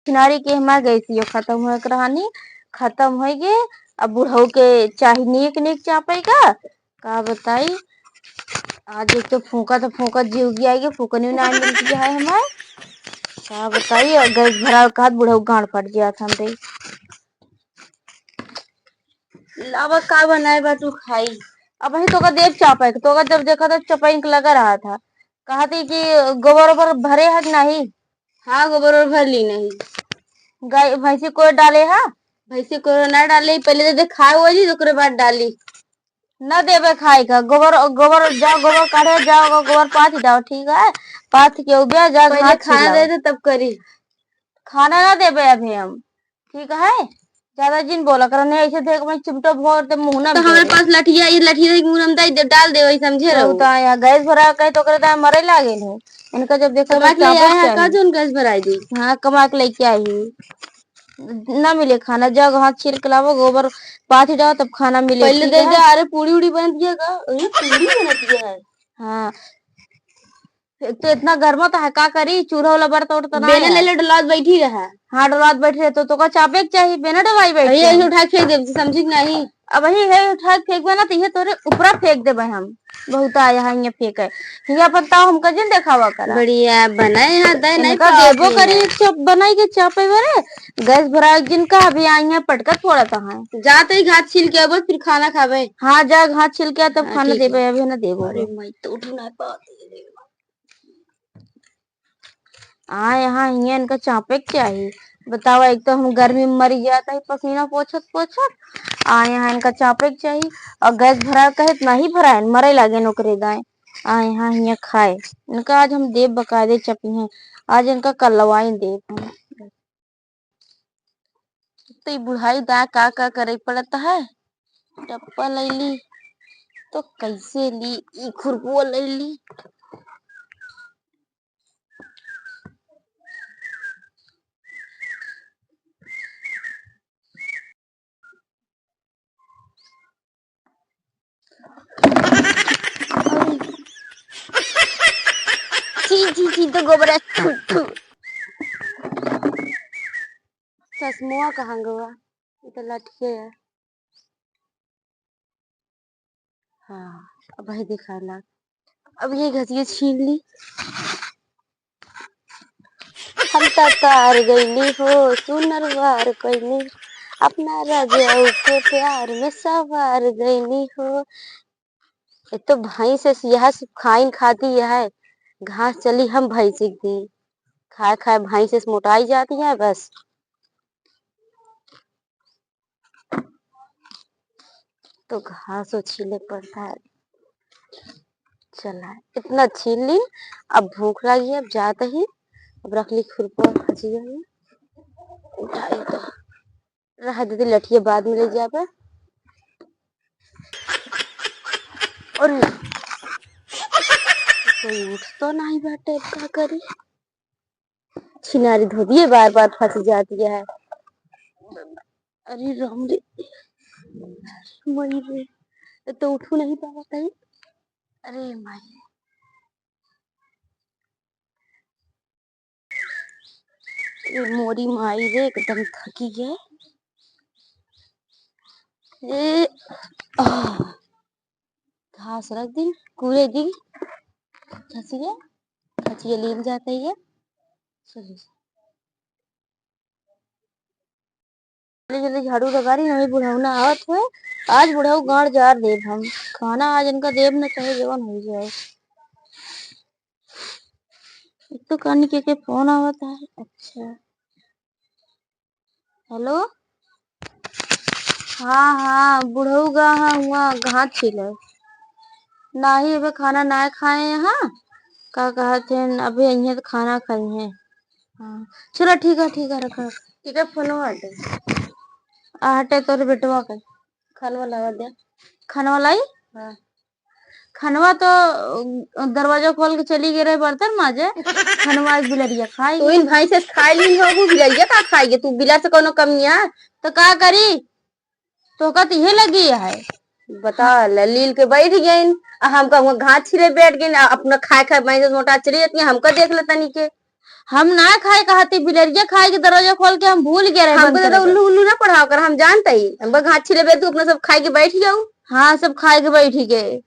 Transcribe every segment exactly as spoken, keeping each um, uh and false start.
छिनारी के हमार गैसियो खतम होए के रहनी, खतम होए गे। अब बुढ़ऊ के चाही नीक नीक चापे का, का बताई। आज एक तो फूंका तो फूंका जीव गे आएगी, फूकनी ना मिलती है हमार। का बताई, और गैस भरावे का बुढ़ऊ गांड फट जात हमरे। लावा का बनाए बा तू खाई। अब वही तोका देव चापे के, तोका जब देखा तो चपैंक लगा रहा था। कहा थी कि गोबर ओबर भरे है कि नहीं? हाँ, गोबर ओबर भर ली नहीं। गाय भैंसी कोई डाले है? भैंसी कोई ना डाले, पहले तो खाए हो जी, ओकरे बाद डाली। ना देबे खाए का, गोबर, गोबर, जाओ गोबर काढ़े, जाओ गो-, गोबर पाथ जाओ, ठीक है? पाथ के उबिया जा, पहले घास खाना छिलाओ। दे दे, तब करी। खाना ना देबे अभी हम, ठीक है? ज्यादा जिन बोला करो, नहीं ऐसे देख मैं चिमटो भोर दे मुंह ना तो हमारे पास लठिया, ये लठिया के मुंह में डाल दे, डाल दे, वही समझे तो रहो। तो आया गैस भरा कहे तो करे तो मरे लागे नहीं। इनका जब देखो तो कमा के ले चाबुक आया है, का चाहिए। जोन गैस भराई दी? हाँ, कमा के लेके आई। ना मिले खाना, जाओ हाथ छील के लावो, गोबर पाथी जाओ, तब खाना मिले, पहले ठीक दे है? जा, अरे पूड़ी उड़ी बनत गया का? अरे पूड़ी बनत गया है। हाँ। एक तो इतना गर्मा तो है, का करी, चूल्हा वाला बर्तन उर्तन ना बेलन है। ले ले, डोलात बैठी रहा। हाँ, डोलात बैठी रहे तो, तोका चापे के चाहिए, बेना डोलाई बैठी अरे, रहे। ऐसे उठा के फेंक दे, समझी कि नहीं? अब वही है, उठा के फेंकबे ना, तो ये तोरे ऊपरा फेंक देबे हम। बहुत आया है, ये फेंके। ये अपन ताव हमका जिन देखावा करा। बढ़िया बनाए हैं, दे नहीं इनका पाओ देबो के। करी, एक चप बनाई के चापे बरे। गैस भरा जिनका अभी आई है, पटका फोड़त है। जा तो ही घास छील के आबो, फिर खाना खाबे। हाँ, जा घास छील के आ, तब हाँ, खाना ठीक है। देबे, अभी ना देबो। अरे, मैं तो उठ ना पाती। आ, यहाँ हियाँ इनका चापे के चाही। बतावा, एक तो हम गर्मी में मरी जात है पसीना पोछत पोछत, आ यहाँ इनका चापे के चाही। और गैस भरा कहे त नहीं भराए, मरे लागे ओकरे दाएं। आ यहाँ हियाँ खाए, इनका आज हम देब बकायदे चपिहे, आज इनका कल्लवाई देब हम। तो ई बुढ़ाई दा का का करे पड़त है। डब्बा लैली तो कैसे ली, ई खुरपुआ लैली। छी, छी, छी, तो गोबर है, थू, थू। चश्मवा कहाँ गवा? ये तो लटके है। हाँ, अब है दिखाला। अब ये घसिया छीन ली। हम त तार गइली हो, सुनर वार कइली, अपना राजाऊ के प्यार में सवार गइली हो। ये तो भैंस है, यह सब खाइन खाती है, घास चली हम भैंस के दी, खाए खाए भैंस से मोटाई जाती है बस। तो घास उछीले पड़ता है। चला, इतना छील ली, अब भूख लगी है, अब जाते ही, अब रख ली खुरपा खचिया में, उठाई तो रहा दीदी लठिया बाद में ले जाबे। और कोई उठ तो नहीं बाटे, अब का करी? छिनारी धोबिये बार बार फंस जाती है। अरे राम रे, मरी रे, ये तो उठू नहीं पावत है। अरे माई, ये मोरी माई रे, एकदम थकी है। ये, आह। घास रख दी, कूड़े दी, खचिया, खचिया लीन जाता है। चलिए, जल्दी जल्दी झाड़ू लगा रही, नहीं बुढ़ऊ ना आवत है। आज बुढ़ऊ गाड़ जार देब हम, खाना आज इनका देब न चाहे जवन हो जाए। एक तो कानी के, के फोन आवत है। अच्छा, हेलो, हाँ, हाँ, बुढ़ऊ गा हाँ, हुआ घास छीले। नाही, अबे खाना ना खाए हैं, हाँ, का कहत हैं, अबे अइहें तो खाना खाइहें। हाँ, चलो, ठीक है, ठीक है, रखा। ठीक है, फोन हटे। आ, हटे तोरे बेटवा के। खानवा लावा दे। खानवा लाई? हाँ। खनवा तो, अ, दरवाजा खोल के चली गई रहे बर्तन माजे। खनवा एक बिलरिया खाई। तू इन भाई से खाई ली हो, वो बिलरिया का खाई गे? तू बिलर से कोनो कमी है? तो का करी? तोहका तो इहे लगी है। बता, ले लील के बैठ गइन, आ हमका हुआ घास छिले बैठ गइन, आ अपना खाए खाए भैंस मोटा चली जाती है, हमका देख ले तनी के। हम ना खाए कहती, बिलरिया खाए के दरवाजा खोल के हम भूल गए रहे हमको बंद तो करे के। उल्लू उल्लू ना पढ़ाओ कर, हम जानते ही। हमको घात छिले बे, तू अपना सब खाए के बैठ जाऊ। हाँ, सब खाए के बैठ गए।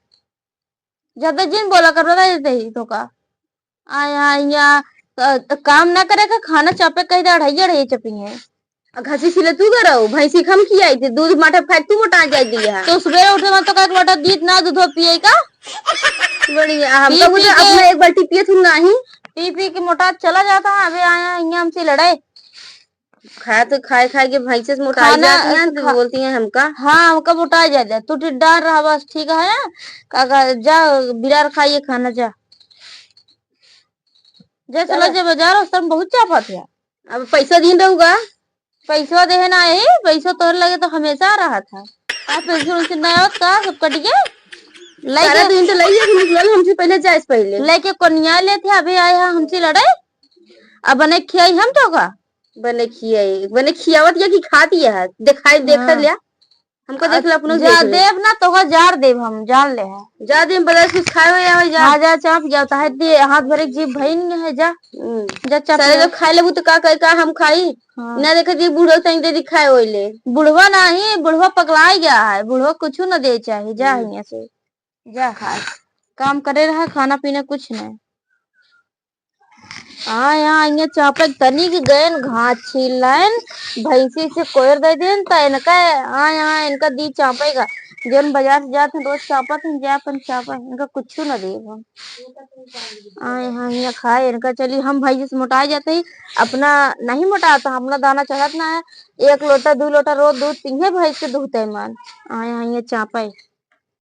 ज्यादा जिन बोला कर, बता देते ही तो का। आया, आया, अ, काम ना करे का, खाना चापे कही दे, अढ़ाई, अढ़ाई चपी है। आ घसी छिले तू करो, भैंसी खम खियाई थी, दूध माठा खाए तू मोटा जाए दिया। तो सुबह उठे में तो का एक लोटा दूध ना, दूधो पिए का? बढ़िया, हम पी, तो पी मुझे के, अपना एक बाल्टी पिए थी नाही। पी, पी के मोटा चला जाता है। अबे आया, यहाँ हमसे लड़ाई। खाए तो खाए, खाए के भैंसे से मोटा खाना, जाती हैं, तो खा-, बोलती हैं हमका। हाँ, हमका मोटा जाता है। तू टिड्डा रहा बस, ठीक है ना? का, का, जा, बिरार खाइए खाना, जा। जा, चला चला। जा बाजार, उस टाइम बहुत चापत है। अब पैसा दिन रहूगा। पैसवा देहे ना आई, पैसवा तोहरे लगे तो हमेशा रहा था। का पेंशन उनसे ना आवत का, सब कट गया? सारा लेके दिन तो लइए के निकलल, हमसे पहले जाए से पहले। लेके कोनिया लेते, अभी आए हैं हमसे लड़े। अब बने खियाई हम तो का? बने खियाई, बने खियावत या कि खाती है, दिखाई देख हाँ। लिया। हमको देख ले, अपनो जा देख ले। देब ना, तोहका जार देब हम, जान ले है। जा दे, बदल कुछ खाए हो या जा। हाँ, जा चाप, जा, ताहे दे, हाथ भरे जीभ भई नहीं है, जा। हम्म। जा चाप सारे ले। लोग खाए लेबू तो का कहे, का हम खाई? हाँ। ना देखे जी, बूढ़ो तनी दे दी खाए होई ले। बुढ़वा नाही, बुढ़वा पगलाए गया है, बुढ़वा कुछ न दे चाही, जा हम्म। हियां से, जा खा। काम करे रहा, खाना पीना कुछ नहीं। आ, यहाँ, यहाँ चापे के तनी के गयन घास छील लायन, भैंसी से कोयर दे देन, त इनका, आ, यहाँ इनका दी चापे का। जौन बाजार से जात हैं, रोज चापत हैं, जा अपन चापे, इनका कुछ न देब हम। आ, यहाँ, यहाँ खाए, इनका चली, हम भैंसी से मोटाए जाते ही, अपना नहीं मोटाता, अपना दाना चढ़त ना है, एक लोटा, दू लोटा रोज दूध पीहे, भैंस के दूध है मान। आ, यहाँ, यहाँ चापे।